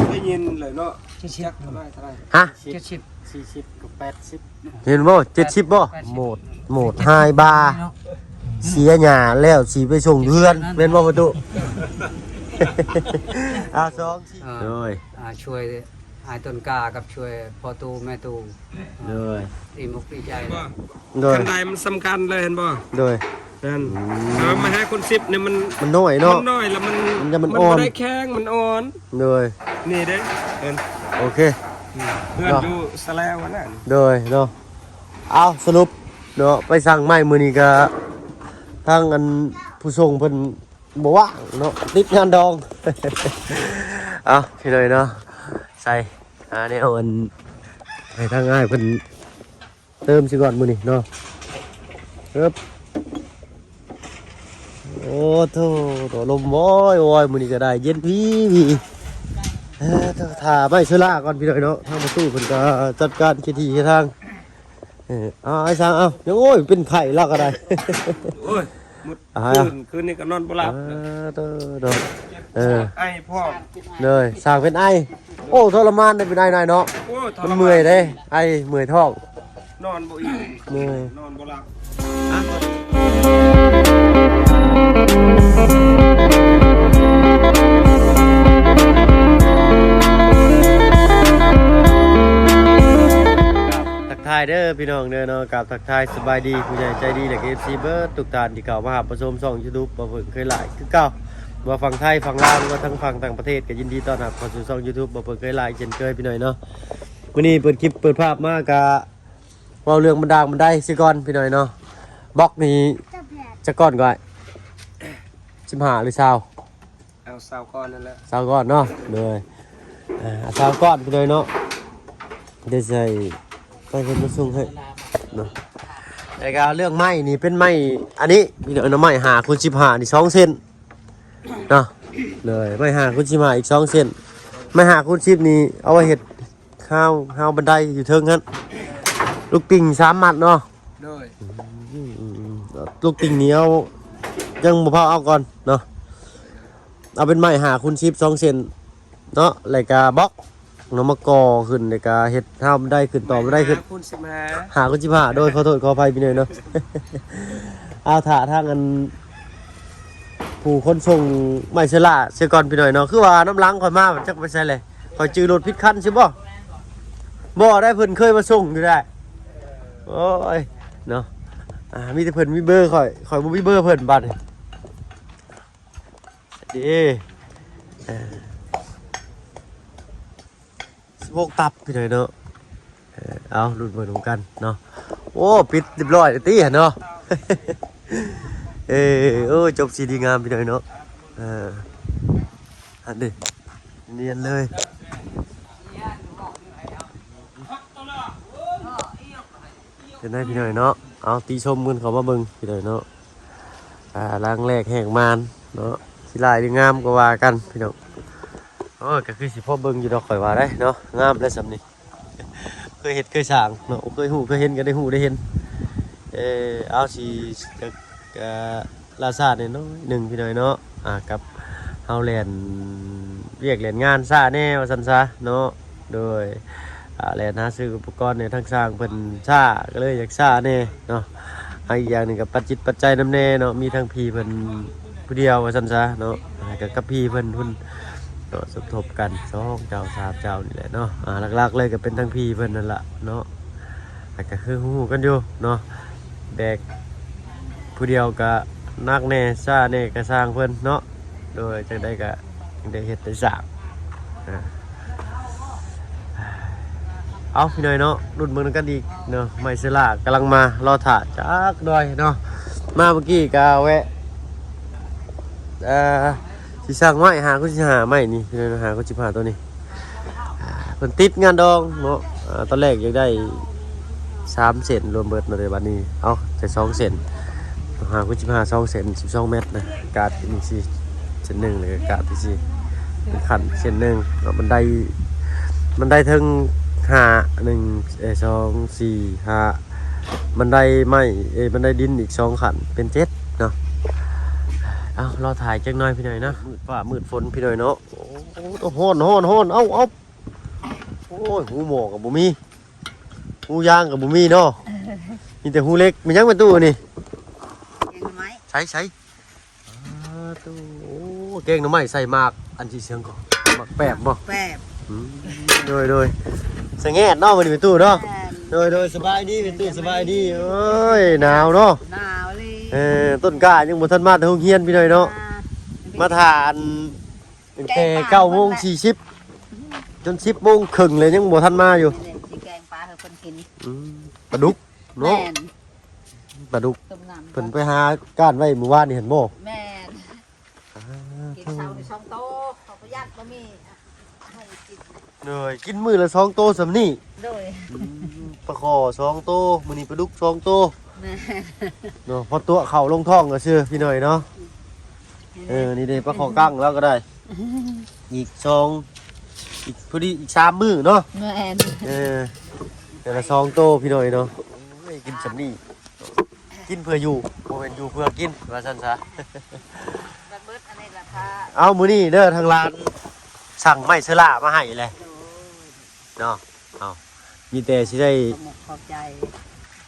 ໄດ້ຍິນເລີຍເນາະ ເຈັດສິບ ຈັກເທົ່າໃດ ເທົ່າໃດ ຮະ ເຈັດສິບ ສີ່ສິບກັບແປດສິບ ເຫັນບໍ່ ເຈັດສິບບໍ່ ແປດສິບ ໂໝດ ໂໝດຮາຍບາ ເນາະ ເສຍຫຍ້າແລ້ວຊິໄປສົ່ງເຮືອນ ແມ່ນບໍ່ປະຕູ ອ່າ ສອງ ສີ່ ອ່າ ໂດຍ ອ່າ ຊ່ວຍອ້າຍຕົ້ນກ້າກັບຊ່ວຍພໍ່ຕູ້ແມ່ຕູ້ ໂດຍ ດີມຸກດີໃຈ ໂດຍ ຄັນໄດ້ມັນສຳຄັນເລີຍ ເຫັນບໍ່ ໂດຍ ນັ້ນ ອືມ ເອີ ມາຫາຄູນສິບນີ້ມັນ ມັນນ້ອຍເນາະ ມັນນ້ອຍແລ້ວມັນ ມັນ ມັນ ມັນອ່ອນ ບໍ່ໄດ້ແຂງ ມັນອ່ອນ ໂດຍ ນີ້ເດ້ ເຫັນ ໂອເຄ ອືມ ເພື່ອນ ເນາະ ຢູ່ສະແລວຫັ້ນນະ ໂດຍເນາະ ເອົາ ສະຫຼຸບເນາະ ໄປສັ່ງໄມ້ມື້ນີ້ກະ ທາງອັນຜູ້ສົ່ງເພິ່ນບໍ່ວ່າງເນາະ ຕິດງານດອງ ເອົາ ພີ່ນ້ອງເນາະ ໃສ່ ຫາແນວອັນ ໃຫ້ທາງອ້າຍເພິ່ນ ເຕີມຊິກ່ອນມື້ນີ້ເນາະ ເອີບ ໂອ້ໂທ້ ລົມວອຍໆ ມື້ນີ້ກໍໄດ້ເຢັນວີໆ ເອີ ຖ້າໄມ້ເຊື້ອລາກ່ອນພີ່ນ້ອງເນາະ ທາງປະຕູເພິ່ນກໍຈັດການເຄທີ່ເຄທາງ ເອີ ເອົາ ອ້າຍຊ່າງ ເອົາ ຍັງ ໂອ້ຍ ເປັນໄຂ້ລາວກໍໄດ້ ໂອ້ຍ ມື້ ອ່າ ຄືນ ຄືນນີ້ກໍນອນບໍ່ຫຼັບ ອ່າ ເດີ ເດີ ເອີ ໄອພ້ອມ ເລີຍ ສ້າງເປັນໄອ ໂອ້ ທໍລະມານເດ້ ເປັນໄອນາຍເນາະ ໂອ້ ທໍລະມານ ມັນເມື່ອຍເດ້ ໄອເມື່ອຍທ້ອງ ນອນບໍ່ອີ່ມ ເມື່ອຍ ນອນບໍ່ຫຼັບ ອ່ະ ກາບທັກທາຍເດີພີ່ນ້ອງເດີເນາະ ກາບທັກທາຍສະບາຍດີຜູ້ໃຫຍ່ໃຈດີ ແລະ ເອັຟຊີ ເບິດທຸກທ່ານທີ່ເຂົ້າມາຮັບມາຊົມຊ່ອງຢູທູບ ບໍ່ເພິ່ງເຄີຍຫຼາຍຄືເກົ່າ ບໍ່ຝັ່ງໄທຝັ່ງລາວ ຫຼືວ່າທັງຝັ່ງຕ່າງປະເທດ ກໍຍິນດີຕ້ອນຮັບເຂົ້າສູ່ຊ່ອງຢູທູບ ບໍ່ເພິ່ງເຄີຍຫຼາຍເຊັ່ນເຄີຍພີ່ນ້ອງເນາະ. ມື້ນີ້ເປີດຄລິບເປີດພາບມາກະເວົ້າເລື່ອງບັນດາງບັນໄດຊິກ່ອນພີ່ນ້ອງເນາະ. ບລັອກນີ້ຈັກກ້ອນກໍ ສິບຫ້າ ຫຼື ຊາວ ເອົາຊາວກ້ອນນັ້ນແຫຼະ ຊາວກ້ອນເນາະ ໂດຍ ອ່າ ຊາວກ້ອນພີ່ນ້ອງເນາະ ໄດ້ໃສ່ໄປເພິ່ນມາສົ່ງໃຫ້ເນາະ. ແລ້ວກໍເລື່ອງໄມ້ນີ້ເປັນໄມ້ອັນນີ້ພີ່ນ້ອງເນາະ ໄມ້ຫ້າຄູນສິບຫ້ານີ້ສອງເຊັນເນາະ ໂດຍ ໄມ້ຫ້າຄູນສິບຫ້າອີກສອງເຊັນ ໄມ້ຫ້າຄູນສິບນີ້ເອົາໄວ້ເຮັດຮາວ ຮາວບັນໄດຢູ່ເທິງຫັ້ນ ລູກຕິ່ງສາມມັດເນາະ ໂດຍ ອືມ ລູກຕິ່ງນີ້ເອົາ ຍັງບໍ່ພາເອົາກ່ອນເນາະ. ເອົາເປັນໄມ້ຫ້າຄູນສິບ ສອງເຊັນເນາະ ແລ້ວກະບລັອກເນາະ ມາກໍ່ຂຶ້ນ ແລ້ວກະເຮັດຮາວບັນໄດຂຶ້ນ ຕໍ່ບັນໄດຂຶ້ນ ຫ້າຄູນສິບຫ້າ ຫ້າຄູນສິບຫ້າ ໂດຍ ຂໍໂທດຂໍອະໄພພີ່ນ້ອງເນາະ. ເອົາ ຖ້າທາງອັນຜູ້ຂົນສົ່ງໄມ້ເຊລາເສຍກ່ອນພີ່ນ້ອງເນາະ ຄືວ່ານຳຫຼັງຂ້ອຍມາ ຈັກໄປໃສແຫຼະ ຂ້ອຍຈື່ລົດຜິດຄັນຊິບໍ່ ບໍ່ໄດ້ ເພິ່ນເຄີຍມາສົ່ງຢູ່ໄດ໋ ໂອ້ຍເນາະ ອ່າ ມີແຕ່ເພິ່ນມີເບີຂ້ອຍ ຂ້ອຍບໍ່ມີເບີເພິ່ນບາດນີ້. ເດ້ ເອີ ສິບຫົກຕັບພີ່ນ້ອງເນາະ ເອີ ເອົາ ລຸ້ນເບິ່ງນຳກັນເນາະ. ໂອ້ ປິດຮຽບຮ້ອຍແລ້ວຕິຫັ້ນເນາະ ເອີ ໂອ້ ຈົບສີດີງາມພີ່ນ້ອງເນາະ ເອີ ຫັ້ນເດ້ ນຽນເລີຍ. ເປັນໄດພີ່ນ້ອງເນາະ ເອົາ ຕິຊົມກັນເຂົ້າມາເບິ່ງພີ່ນ້ອງເນາະ ອ່າ ຫຼັງແລກແຮກມານເນາະ ຊິຫຼາຍຫຼືງາມກໍວ່າກັນພີ່ນ້ອງ. ໂອ້ຍ ກໍຄືຊິພໍເບິ່ງຢູ່ດອກ ຂ້ອຍວ່າໄດ໋ເນາະ ງາມແລ້ວສ່ຳນີ້ ເຄີຍເຮັດເຄີຍສ້າງເນາະ ເຄີຍຮູ້ເຄີຍເຫັນ ກໍໄດ້ຮູ້ໄດ້ເຫັນ ເອີ ເອົາ ຊິ ກໍ ລາຊ້າແດ່ໜ້ອຍໜຶ່ງພີ່ນ້ອງເນາະ ອ່າ ກັບເຮົາແລ່ນວຽກແລ່ນງານຊ້າແດ່ວ່າຊັ້ນຊະເນາະ ໂດຍ ອ່າ ແລ່ນຫາຊື້ອຸປະກອນໃຫ້ທາງຊ່າງເພິ່ນຊ້າ ກໍເລີຍຢາກຊ້າແດ່ເນາະ. ອ່າ ອີກຢ່າງໜຶ່ງກໍປັດຈິດປັດໃຈນຳແດ່ເນາະ ມີທັງພີ່ເພິ່ນຜູ້ດຽວວ່າຊັ້ນຊະເນາະ ແລ້ວກໍກັບພີ່ເພິ່ນພຸ້ນເນາະ ສົມທົບກັນສອງເຈົ້າສາມເຈົ້ານີ້ແຫຼະເນາະ. ອ່າ ຫຼັກໆເລີຍກໍເປັນທັງພີ່ເພິ່ນນັ້ນລະເນາະ ແລ້ວກໍຄືຮູ້ກັນຢູ່ເນາະ ແບກ ຜູ້ດຽວກະໜັກແດ່ຊ້າແດ່ກະຊ່າງເພິ່ນເນາະ ໂດຍ ຈັ່ງໃດກະຍັງໄດ້ເຮັດໄດ້ສ້າງ. ເອົາ ພີ່ນ້ອງເນາະ ລຸ້ນເບິ່ງນຳກັນອີກເນາະ ໄມ້ເຊລາກຳລັງມາ ລໍຖ້າຈັກໜ້ອຍເນາະ. ມາເມື່ອກີ້ກະແວະ ເອີ ຊິສ້າງໄມ້ ຫ້າຄູນສິບຫ້າ ໄມ້ນີ້ ຫ້າຄູນສິບຫ້າ ໂຕນີ້ ອ່າ ເພິ່ນຕິດງານດອງເນາະ ອ່າ ຕອນແລກຢາກໄດ້ສາມເຊັນລວມເບິດເນາະ ແຕ່ບັດນີ້ ເອົາ ໃສ່ສອງເຊັນ ຫ້າຄູນສິບຫ້າ ສອງເຊັນ ສິບສອງແມັດນະ ກາດນີ້ຊິເຊັນໜຶ່ງ ແລ້ວກໍກາດທີ່ຊິເປັນຂັ້ນເຊັນໜຶ່ງເນາະ ບັນໄດ ບັນໄດເທິງຫ້າ ໜຶ່ງ ເອີ ສອງ ສີ່ ຫ້າ ບັນໄດໄມ້ ເອີ ບັນໄດດິນອີກສອງຂັ້ນ ເປັນເຈັດເນາະ. ເອົາ ລໍຖ້າຈັກໜ້ອຍພີ່ນ້ອງເນາະ ມືດຟ້າມືດຝົນພີ່ນ້ອງເນາະ. ໂອ້ ຮ້ອນ ຮ້ອນ ຮ້ອນ ເອົາ ເອົາ ໂອ້ຍ ຫູໝໍ້ກໍບໍ່ມີ ຫູຢາງກໍບໍ່ມີເນາະ ມີແຕ່ຫູເຫຼັກ. ແມ່ນຫຍັງແມ່ຕູ້ນີ້? ແກງໜໍ່ໄມ້ ໃສ່ ໃສ່ ອ່າ ຕູ້ ໂອ້ ແກງໜໍ່ໄມ້ໃສ່ໝາກ ອັນທີ່ເຊື່ອງກໍ ໝາກແປບບໍ່? ແປບ ອືມ ໂດຍ ໂດຍ ສະແງດເນາະ ມື້ນີ້ແມ່ຕູ້ເນາະ. ແມ່ນ ໂດຍ ໂດຍ ສະບາຍດີແມ່ຕູ້ ສະບາຍດີ. ໂອ້ຍ ໜາວເນາະ ໜາວເລີຍ. ເອີ ຕົ້ນກ້າຍັງບໍ່ທັນມາແຕ່ໂຮງຮຽນພີ່ນ້ອງເນາະ. ມາ ມາຖ້າອັນ ຕັ້ງແຕ່ເກົ້າໂມງສີ່ສິບ ອືມ ຈົນສິບໂມງເຄິ່ງແລ້ວ ຍັງບໍ່ທັນມາຢູ່. ນີ້ແຫຼະ ຊິແກງປາໃຫ້ເພິ່ນກິນ. ອືມ ປາດຸກເນາະ. ແມ່ນ ປາດຸກ ຕົ້ມນ້ຳ ເພິ່ນໄປຫາກ້ານໄວ້ມື້ວານນີ້ຫັ້ນບໍ່? ແມ່ນ ອ່າ ກິນເຊົ້ານີ້ສອງໂຕ ເຂົາປະຢັດບໍ່ມີໃຫ້ກິນ. ໂດຍ ກິນມື້ລະສອງໂຕສ່ຳນີ້. ໂດຍ ອືມ ປາຂໍສອງໂຕ ມື້ນີ້ປາດຸກສອງໂຕ. ແມ່ນ ເນາະ ພໍຕົວະເຂົ້າລົງທ້ອງຊື່ໆ ພີ່ນ້ອງເນາະ. ເອີ ນີ້ເດ້ ປາຂໍກັງລາວກໍໄດ້ ອີກສອງ ອີກ ພໍດີອີກສາມມື້ເນາະ. ແມ່ນ ເອີ ແຕ່ລະສອງໂຕພີ່ນ້ອງເນາະ. ໂອ້ຍ ກິນສ່ຳນີ້ ກິນເພື່ອຢູ່ ບໍ່ແມ່ນຢູ່ເພື່ອກິນ ວ່າຊັ້ນຊະ. ບັດເບິດອັນນີ້ລະ ຖ້າ ເອົາ ມື້ນີ້ເດີ ທາງຮ້ານສັ່ງໄມ້ເຊີລ່າມາໃຫ້ແຫຼະ. ໂດຍ ເນາະ. ເອົາ ມີແຕ່ຊິໄດ້ຂອບອົກຂອບໃຈ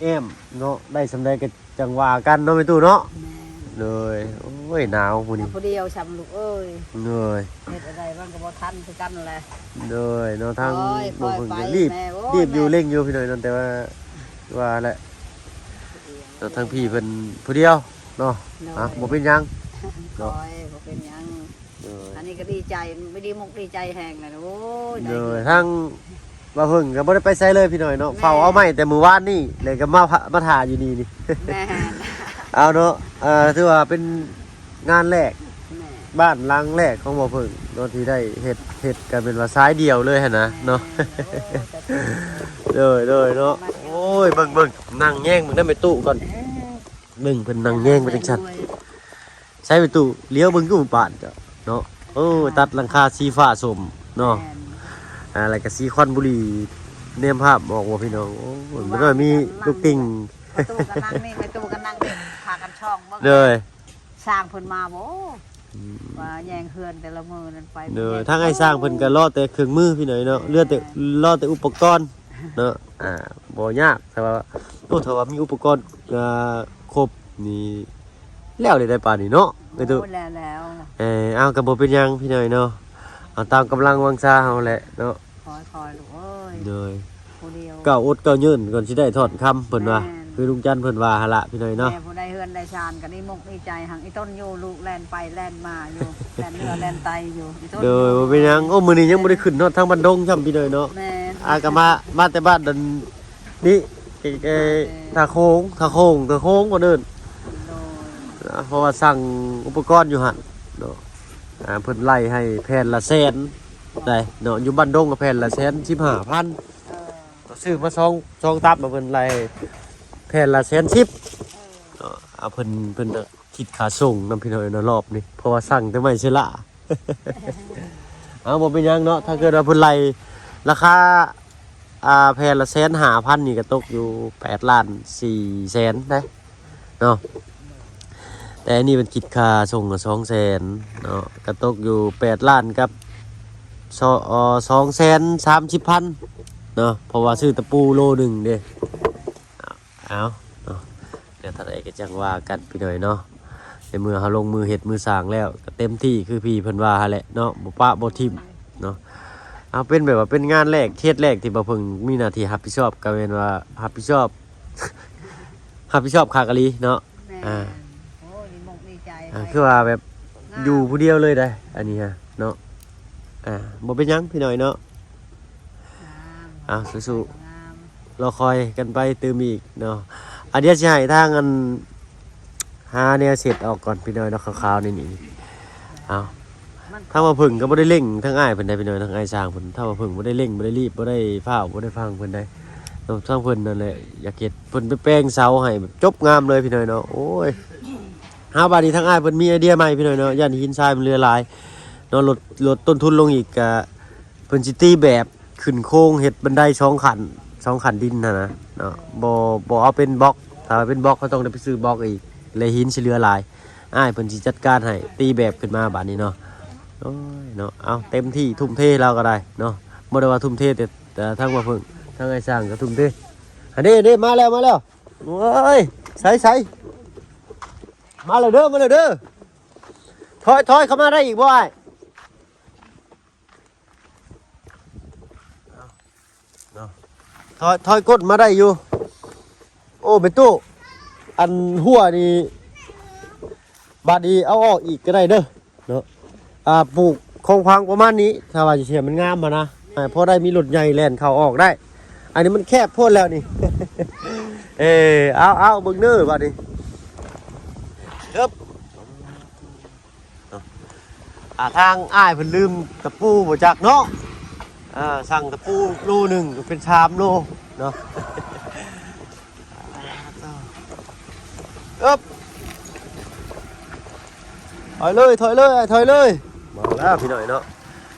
ແອ້ມເນາະ ໄດ້ສ່ຳໃດກໍຈັ່ງວ່າກັນເນາະແມ່ຕູ້ເນາະ. ແມ່ນ ໂດຍ ໂອ້ຍ ໜາວຜູ້ນີ້ ແຕ່ຜູ້ດຽວຊ້ຳລູກເອີຍ. ໂດຍ ເຮັດອັນໃດມັນກໍບໍ່ທັນຄືກັນແຫຼະ. ໂດຍເນາະ ທາງ ໂອ້ຍ ບໍ່ເພິ່ງ ປ່ອຍໄປ ກໍລີບ ແມ່ ໂອ້ຍ ລີບຢູ່ ແມ່ ເລັ່ງຢູ່ພີ່ນ້ອງເນາະ ແຕ່ວ່າ ວ່າແຫຼະ ຜູ້ດຽວ ເນາະ ທາງພີ່ເພິ່ນຜູ້ດຽວເນາະ. ໂດຍ ອ່ະ ບໍ່ເປັນຫຍັງເນາະ ໂອ້ຍ ບໍ່ເປັນຫຍັງ. ໂດຍ ອັນນີ້ກໍດີໃຈ ດີມົກດີໃຈແຮງແຫຼະ. ໂອ້ຍ ໂດຍ ໄດ້ເຮືອນ ທາງບ່າວເພິ່ງກໍບໍ່ໄດ້ໄປໃສເລີຍພີ່ນ້ອງເນາະ. ແມ່ນ ເຝົ້າເອົາໄມ້ແຕ່ມື້ວານນີ້ ແລ້ວກໍມາ ມາຖ້າຢູ່ນີ້ນີ້. ແມ່ນ ເອົາເນາະ ເອີ ຖືວ່າເປັນງານແລກ ແມ່ນ ບ້ານຫຼັງແລກຂອງບ່າວເພິ່ງເນາະ ທີ່ໄດ້ເຮັດ ເຮັດກັນເປັນວ່າຊາຍດຽວເລີຍຫັ້ນນະເນາະ. ແມ່ນ ໂດຍ ໂດຍ ໂດຍເນາະ. ໂອ້ຍ ເບິ່ງ ເບິ່ງ ນັ່ງແຍງເບິ່ງນຳແມ່ຕູ້ກ່ອນ. ເອີ ເບິ່ງເພິ່ນນັ່ງແຍງໄປຈັ່ງຊັ້ນ ໂດຍ ໃຊ້ໄປຕູ້ຫຼຽວເບິ່ງຢູ່ບ້ານເຈົ້າເນາະ. ໂອ້ ອ່າ ຕັດຫຼັງຄາສີຟ້າສົ້ມເນາະ. ແມ່ນ ອ່າ ແລ້ວກໍສີຄວັນບຸຫຼີ ແນມພາບອອກບໍ່ພີ່ນ້ອງ? ໂອ້ຍ ມັນມີລູກຕິ່ງ ປະຕູກໍນັ່ງນີ້ ປະຕູກໍນັ່ງນີ້ ພາກັນສ່ອງເບິ່ງ. ໂດຍ ຊ່າງເພິ່ນມາບໍ່? ອືມ ວ່າແຍງເຮືອນແຕ່ລະມື້ນັ້ນໄປ. ໂດຍ ທາງອ້າຍຊ່າງເພິ່ນກໍລໍແຕ່ເຄື່ອງມືພີ່ນ້ອງເນາະ. ແມ່ນ ເຫຼືອແຕ່ ລໍແຕ່ອຸປະກອນເນາະ. ອ່າ ບໍ່ຍາກ ຖ້າວ່າ ໂອ້ ຖ້າວ່າມີອຸປະກອນ ອ່າ ຄົບນີ້ ແລ້ວເລີຍໄດ໋ປານນີ້ເນາະ. ໂອ້ ແມ່ຕູ້ ແລ້ວ ແລ້ວ ເອີ ເອົາ ກໍບໍ່ເປັນຫຍັງພີ່ນ້ອງເນາະ ເອົາຕາມກຳລັງວັງຊາເຮົາແຫຼະເນາະ. ຄ່ອຍໆ ລູກເອີຍ. ໂດຍ ຜູ້ດຽວ ກ້າວອົດກ້າວຍືນກ່ອນຊິໄດ້ຖ້ອນຄຳ ເພິ່ນວ່າ. ແມ່ນ ຄືລຸງຈັນເພິ່ນວ່າຫັ້ນລະພີ່ນ້ອງເນາະ. ແມ່ຜູ້ໄດ້ເຮືອນໄດ້ຊານກໍດີມົກດີໃຈ ຫາງອີຕົ້ນຢູ່ລູກແລ່ນໄປແລ່ນມາຢູ່ ແລ່ນເຮືອແລ່ນໄຕຢູ່ ອີຕົ້ນ. ໂດຍ ຢູ່ ບໍ່ເປັນຫຍັງ. ໂອ້ ມື້ນີ້ຍັງບໍ່ໄດ້ຂຶ້ນຮອດທາງບ້ານດົງຊ້ຳພີ່ນ້ອງເນາະ. ແມ່ນ ອ່າ ກໍມາ ມາແຕ່ບ້ານນັ້ນ ນີ້ ເອີ ທ່າໂຂງ ທ່າໂຂງ ທ່າໂຂງ ບ່ອນອື່ນ. ໂດຍ ອ່າ ເພາະວ່າສັ່ງອຸປະກອນຢູ່ຫັ້ນເນາະ. ອ່າ ເພິ່ນໄລ່ໃຫ້ແຜ່ນລະແສນໄດ໋ເນາະ. ຢູ່ບ້ານດົງກໍແຜ່ນລະແສນສິບຫ້າພັນ. ເອີ ຊື້ມາສອງ ສອງຕັບ ມາເພິ່ນໄລ່ແຜ່ນລະແສນສິບເນາະ. ອ່າ ເພິ່ນ ເພິ່ນ ຄິດຄ່າສົ່ງນຳພີ່ນ້ອງເນາະ ຮອບນີ້ ເພາະວ່າສັ່ງແຕ່ໄມ້ເຊລາ. ເອົາ ບໍ່ເປັນຫຍັງເນາະ ຖ້າເກີດວ່າເພິ່ນໄລ່ລາຄາ ອ່າ ແຜ່ນລະແສນຫ້າພັນນີ້ ກໍຕົກຢູ່ແປດລ້ານສີ່ແສນໄດ໋ເນາະ. ແຕ່ອັນນີ້ເພິ່ນຄິດຄ່າສົ່ງສອງແສນເນາະ ກໍຕົກຢູ່ແປດລ້ານກັບ ສ- ເອີ ສອງແສນສາມສິບພັນເນາະ ເພາະວ່າຊື້ຕະປູໂລໜຶ່ງເດ້. ເອົາເນາະ ດຽວເທົ່າໃດກໍຈັ່ງວ່າກັນພີ່ນ້ອງເນາະ. ໃນເມື່ອເຮົາລົງມືເຮັດມືສ້າງແລ້ວ ກໍເຕັມທີ່ຄືພີ່ເພິ່ນວ່າຫັ້ນແຫຼະເນາະ ບໍ່ປະບໍ່ຖິ້ມເນາະ. ເອົາ ເປັນແບບວ່າເປັນງານແລກ ເຂດແລກທີ່ບ່າວເພິ່ງມີໜ້າທີ່ຮັບຜິດຊອບ ກໍແມ່ນວ່າຮັບຜິດຊອບ ຮັບຜິດຊອບຄັກອີ່ຫຼີເນາະ. ແມ່ນ ອ່າ ໂອ້ ດີມົກດີໃຈ ອ່າ ຂ້ອຍ ຄືວ່າແບບ ງາມ ຢູ່ຜູ້ດຽວເລີຍໄດ໋ ອັນນີ້ຮະເນາະ. ອ່າ ບໍ່ເປັນຫຍັງພີ່ນ້ອງເນາະ. ງາມ ອ່າ ສູ້ໆ ງາມ ລໍຄອຍກັນໄປຕື່ມອີກເນາະ. ອ່າ ດຽວຊິໃຫ້ທາງອັນ ຫາແນວເຊັດອອກກ່ອນພີ່ນ້ອງເນາະ ຂາວໆ ນີ້ໆ. ເອົາ ມັນ ທາງບ່າວເພິ່ງກໍບໍ່ໄດ້ເລັ່ງທາງອ້າຍເພິ່ນໄດ໋ພີ່ນ້ອງ ທາງອ້າຍຊ່າງເພິ່ນ ທາງບ່າວເພິ່ງບໍ່ໄດ້ເລັ່ງ ບໍ່ໄດ້ລີບ ບໍ່ໄດ້ຟ້າວ ບໍ່ໄດ້ຟັ່ງເພິ່ນໄດ໋. ທາງເພິ່ນນັ້ນແຫຼະ ຢາກເຮັດ ເພິ່ນໄປແປງເສົາໃຫ້ແບບຈົບງາມເລີຍພີ່ນ້ອງເນາະ. ໂອ້ຍ ຫາບາດນີ້ທາງອ້າຍເພິ່ນມີໄອເດຍໃໝ່ພີ່ນ້ອງເນາະ ຢ້ານຫີນຊາຍມັນເຫຼືອຫຼາຍເນາະ ລົດ ລົດຕົ້ນທຶນລົງອີກ ກະເພິ່ນຊິຕີແບບຂຶ້ນໂຄງເຮັດບັນໄດສອງຂັ້ນ ສອງຂັ້ນດິນຫັ້ນນະເນາະ. ບໍ່ ບໍ່ເອົາເປັນບລັອກ ຖ້າເປັນບລັອກ ເຮົາຕ້ອງໄດ້ໄປຊື້ບລັອກອີກ ແລະ ຫີນຊິເຫຼືອຫຼາຍ ອ້າຍເພິ່ນຊິຈັດການໃຫ້ ຕີແບບຂຶ້ນມາບາດນີ້ເນາະ. ໂອ້ຍເນາະ ເອົາເຕັມທີ່ ທຸ່ມເທລາວກໍໄດ້ເນາະ. ບໍ່ໄດ້ວ່າທຸ່ມເທແຕ່ ແຕ່ທາງວ່າເພິ່ງ ທາງອ້າຍຊ່າງກໍທຸ່ມເທ. ອັນນີ້ ນີ້ ມາແລ້ວ ມາແລ້ວ. ໂອ້ຍ ໃສ ໃສ ມາແລ້ວເດີ ມາແລ້ວເດີ. ຖອຍ ຖອຍເຂົ້າມາໄດ້ອີກບໍ່ອ້າຍ? ເນາະ ຖອຍ ຖອຍກົ້ນມາໄດ້ຢູ່. ໂອ້ ແມ່ຕູ້ ອັນຮົ້ວນີ້ ບາດນີ້ເອົາອອກອີກກໍໄດ້ເດີເນາະ. ອ່າ ປູກຂອງຂວາງປະມານນີ້ ຖ້າວ່າຊິໃຫ້ມັນງາມຫັ້ນນະ ໃຫ້ພໍໄດ້ມີລົດໃຫຍ່ແລ່ນເຂົ້າອອກໄດ້. ອັນນີ້ມັນແຄບໂພດແລ້ວນີ້. ເອີ ເອົາ ເອົາ ເບິ່ງເດີບາດນີ້. ເອີບ ເນາະ ອ່າ ທາງອ້າຍເພິ່ນລືມຕະປູບໍ່ຈັກເນາະ. ອ່າ ສັ່ງຕະປູໂລໜຶ່ງກໍເປັນສາມໂລເນາະ. ເອີບ ຖອຍເລີຍ ຖອຍເລີຍ ອ້າຍ ຖອຍເລີຍ. ມາແລ້ວພີ່ນ້ອງເນາະ.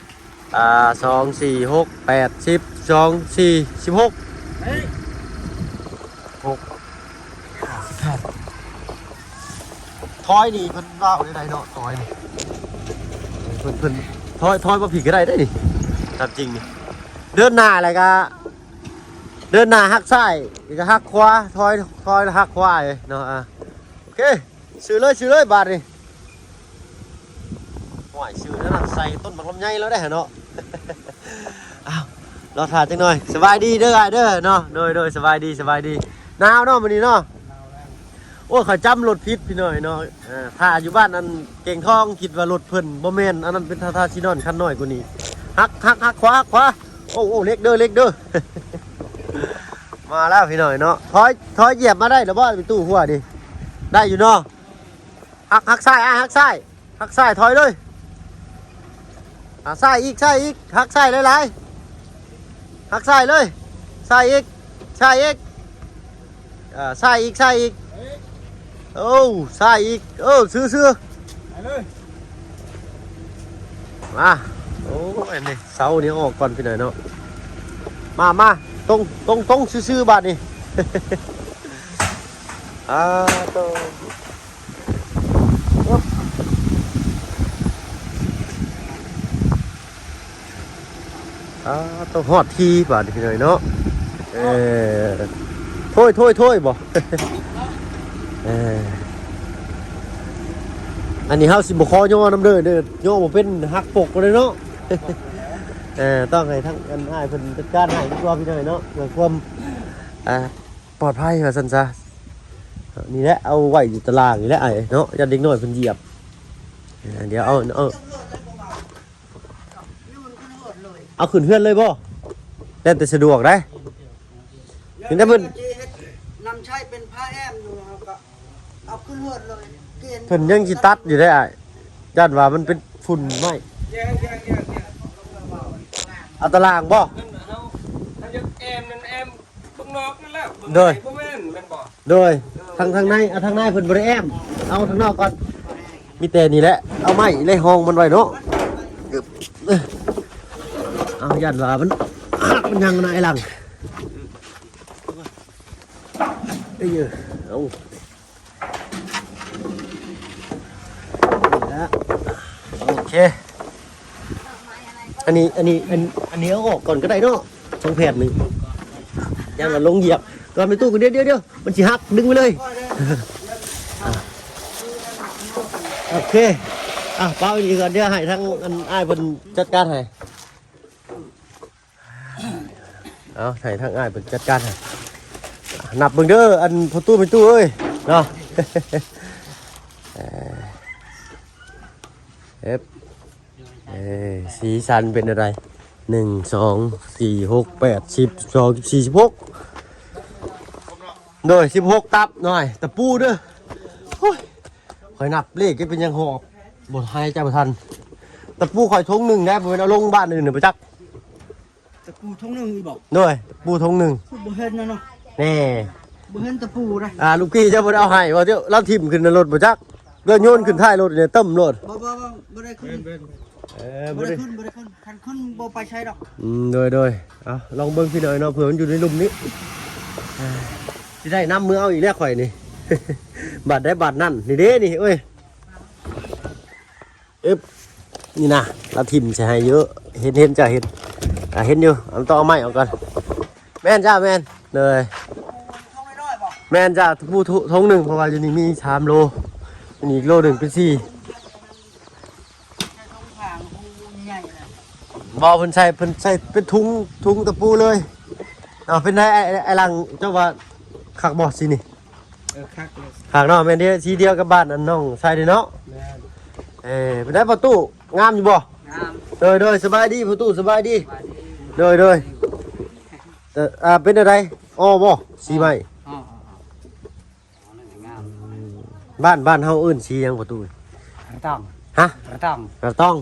ອ່າ ສອງ ສີ່ ຫົກ ແປດ ສິບ ສອງ ສີ່ ສິບຫົກ ຫົກ ຫ້າ ສິບແປດ. ຖອຍນີ້ເພິ່ນເວົ້າໄດ້ໃດເນາະ ຖອຍນີ້ ເພິ່ນ ເພິ່ນຖອຍ ຖອຍມາພີ້ກໍໄດ້ເດ້ນີ້ ຕາມຈິງນີ້. ເດີນໜ້າແລ້ວກໍເດີນໜ້າຫັກຊ້າຍ ແລ້ວກໍຫັກຂວາ ຖອຍ ຖອຍແລ້ວຫັກຂວາເນາະ. ອ່າ ໂອເຄ ຊື້ເລີຍ ຊື້ເລີຍບາດນີ້. ໂອ້ຍ ຊື້ແນວນັ້ນໃສ່ຕົ້ນໝາກລຳໄຍແລ້ວເດ້ເນາະ. ອ້າວ ລໍຖ້າຈັກໜ່ອຍ. ສະບາຍດີເດີອ້າຍເດີເນາະ. ໂດຍ ໂດຍ ສະບາຍດີ ສະບາຍດີ. ໜາວເນາະມື້ນີ້ເນາະ. ໂອ້ຍ ເຂົາຈຳລົດຜິດພີ່ນ້ອງເນາະ. ເອີ ຖ້າຢູ່ບ້ານອັນເກງທອງ ຄິດວ່າລົດເພິ່ນ ບໍ່ແມ່ນ ອັນນັ້ນເປັນທ່າ ທ່າຊິນອນຄັນນ້ອຍກວ່ານີ້. ຫັກ ຫັກ ຫັກຂວາ ຫັກຂວາ. ໂອ້ ໂອ້ ເຫຼັກເດີ ເຫຼັກເດີ. ມາແລ້ວພີ່ນ້ອງເນາະ. ຖອຍ ຖອຍຢຽບມາໄດ້ແລ້ວບໍ່ ປະຕູຫົວນີ້? ໄດ້ຢູ່ເນາະ. ຫັກ ຫັກຊ້າຍ ອ່າ ຫັກຊ້າຍ ຫັກຊ້າຍ ຖອຍເລີຍ. ອ່າ ຊ້າຍອີກ ຊ້າຍອີກ ຫັກຊ້າຍຫຼາຍໆ ຫັກຊ້າຍເລີຍ. ຊ້າຍອີກ ຊ້າຍອີກ. ອ່າ ຊ້າຍອີກ ຊ້າຍອີກ. ໂອ້ ຊ້າຍອີກ. ເອີ ຊື່ໆ ໄປເລີຍ. ມາ ໂອ້ຍ ອັນນີ້ເສົານີ້ອອກກ່ອນພີ່ນ້ອງເນາະ. ມາ ມາ ຕົງ ຕົງ ຕົງ ຊື່ໆ ບາດນີ້. ອ່າ ໂຕ ອ່າ ຕ້ອງຮອດທີ່ບາດນີ້ພີ່ນ້ອງເນາະ. ເອີ ໂທ້ຍ ໂທ້ຍ ໂທ້ຍ ບໍ່? ເອີ ອັນນີ້ເຮົາຊິບໍ່ຂໍຍໍນຳເດີ ເດີ ຍໍບໍ່ເປັນ ຫັກປົກເລີຍເນາະ. ເອີ ຕ້ອງໃຫ້ທາງອັນອ້າຍເພິ່ນຈັດການໃຫ້ດີກວ່າພີ່ນ້ອງເນາະ ເພື່ອຄວາມ ອ່າ ປອດໄພວ່າຊັ້ນຊະ. ນີ້ແຫຼະ ເອົາໄວ້ຢູ່ຕາລ່າງນີ້ແຫຼະອ້າຍເນາະ ຢ້ານເດັກນ້ອຍເພິ່ນຢຽບ. ເອີ ດຽວເອົາ ເອົາ ເອົາຂຶ້ນເຮືອນເລີຍບໍ່? ແລ້ວແຕ່ສະດວກໄດ໋. ເຫັນແຕ່ເພິ່ນ ນ້ຳໃຊ້ເປັນຜ້າແອ້ມຢູ່ ເຮົາກໍເອົາຂຶ້ນເຮືອນເລີຍ. ເພິ່ນຍັງຊິຕັດຢູ່ເດ້ອ້າຍ ຢ້ານວ່າມັນເປັນຝຸ່ນໄມ້. ເອົາຕາລ່າງບໍ່? ເຮົາ ເຮົາຢາກແອ້ມນັ້ນແອ້ມ ເບິ່ງນອກນັ້ນແຫຼະ. ໂດຍ ບໍ່ແມ່ນ ແມ່ນບໍ່? ໂດຍ ທາງ ທາງໃນ ເອົາທາງໃນເພິ່ນບໍ່ໄດ້ແອ້ມ ເອົາທາງນອກກ່ອນ. ມີແຕ່ນີ້ແຫຼະ ເອົາໄມ້ແລະຮອງມັນໄວ້ເນາະ. ເອົາ ຢ້ານວ່າມັນຫັກມັນຫຍັງນະໄອ້ຫຼັງ. ເອີ ເອົາ ນີ້ລະ ໂອເຄ. ອັນນີ້ ອັນນີ້ ອັນ ອັນນີ້ເອົາອອກກ່ອນກໍໄດ້ເນາະ ສອງແຜ່ນນີ້ ຢ້ານວ່າລົງຢຽບ. ກ່ອນໄປຕູ້ ດຽວ ດຽວ ດຽວ ມັນຊິຫັກ ດຶງໄປເລີຍ. ໂອເຄ ອ່ະ ເປົ່າອີກກ່ອນ ດຽວໃຫ້ທາງອັນອ້າຍເພິ່ນຈັດການໃຫ້. ເອົາ ໃຫ້ທາງອ້າຍເພິ່ນຈັດການໃຫ້. ນັບເບິ່ງເດີ ອັນພໍ່ຕູ້ແມ່ຕູ້ເອີຍເນາະ. ເອີ ເອັບ ເອີ ສີສັນເປັນແນວໃດ? ໜຶ່ງ ສອງ ສີ່ ຫົກ ແປດ ສິບ ສິບສອງ ສິບສີ່ ສິບຫົກ ໂດຍ ສິບຫົກຕັບໜ່ອຍ ຕະປູເດີ. ໂອ້ຍ ຂ້ອຍນັບເລກເປັນຫຍັງຫອບ ບໍ່ ຫາຍໃຈບໍ່ທັນ. ຕະປູຂ້ອຍຖົງໜຶ່ງໄດ໋ ບໍ່ແມ່ນເອົາລົງບ້ານອື່ນນະ ບໍ່ຈັກ. ຕະປູຖົງໜຶ່ງອີກບໍ່? ໂດຍ ຕະປູຖົງໜຶ່ງ ຄືບໍ່ເຫັນນະເນາະ. ແນ່ ບໍ່ເຫັນຕະປູເດ້. ອ່າ ລູກພີ່ເຈົ້າບໍ່ໄດ້ເອົາໃຫ້ບໍ່? ເຈົ້າ ລາວຖິ້ມຂຶ້ນໃນລົດບໍ່ຈັກ ເດີນໂຍນຂຶ້ນທ້າຍລົດນີ້ ເຕີ້ມໂລດ. ບໍ່ ບໍ່ ບໍ່ ບໍ່ໄດ້ຂຶ້ນ. ເອີ ບໍ່ໄດ້ຂຶ້ນ ບໍ່ໄດ້ຂຶ້ນ ຄັນຂຶ້ນບໍ່ໄປໃສດອກ. ອືມ ໂດຍ ໂດຍ ເອົາ ລອງເບິ່ງພີ່ນ້ອງເນາະ ເພື່ອມັນຢູ່ໃນລຸ່ມນີ້. ອ່າ ຊິໄດ້ນຳມືເອົາອີກແລ້ວຂ້ອຍນີ້ ບາດໃດບາດນັ້ນ. ນີ້ເດ້ນີ້ ໂອ້ຍ. ອຶບ ນີ້ນະ ລາວຖິ້ມໃສ່ໃຫ້ຢູ່ ເຫັນ ເຫັນຈ້າ ເຫັນ ອ່າ ເຫັນຢູ່ ອັນ ຕ້ອງເອົາໄມ້ອອກກ່ອນ. ແມ່ນຈ້າ ແມ່ນ ເລີຍ ແມ່ນຈ້າ ຜູ້ ທຸ ຖົງໜຶ່ງ ເພາະວ່າຢູ່ນີ້ມີສາມໂລ ຢູ່ນີ້ອີກໂລໜຶ່ງເປັນສີ່. ບໍ່ ເພິ່ນໃສ່ ເພິ່ນໃສ່ເປັນຖົງ ຖົງຕະປູເລີຍ. ເອົາ ເປັນໃດ ໄອ້ ໄອ້ຫຼັງ ເຈົ້າວ່າຄັກບໍ່ສີນີ້? ເອີ ຄັກເລີຍ ຄັກເນາະ. ແມ່ນເດ້ ສີດຽວກັບບ້ານອັນນ້ອງຊາຍເດ້ເນາະ. ແມ່ນ ເອີ ເປັນໃດພໍ່ຕູ້ ງາມຢູ່ບໍ່? ງາມ. ໂດຍ ໂດຍ ສະບາຍດີພໍ່ຕູ້ ສະບາຍດີ. ສະບາຍດີ. ໂດຍ ໂດຍ ເອີ ອ່າ ເປັນແນວໃດ? ອໍບໍ່ ສີໃໝ່? ອໍ ອໍ ອໍ ອໍ ງາມ. ບ້ານ ບ້ານເຮົາເອີ້ນສີຫຍັງພໍ່ຕູ້? ລະຕ້ອງ. ຮະ? ລະຕ້ອງ. ລະຕ້ອງ.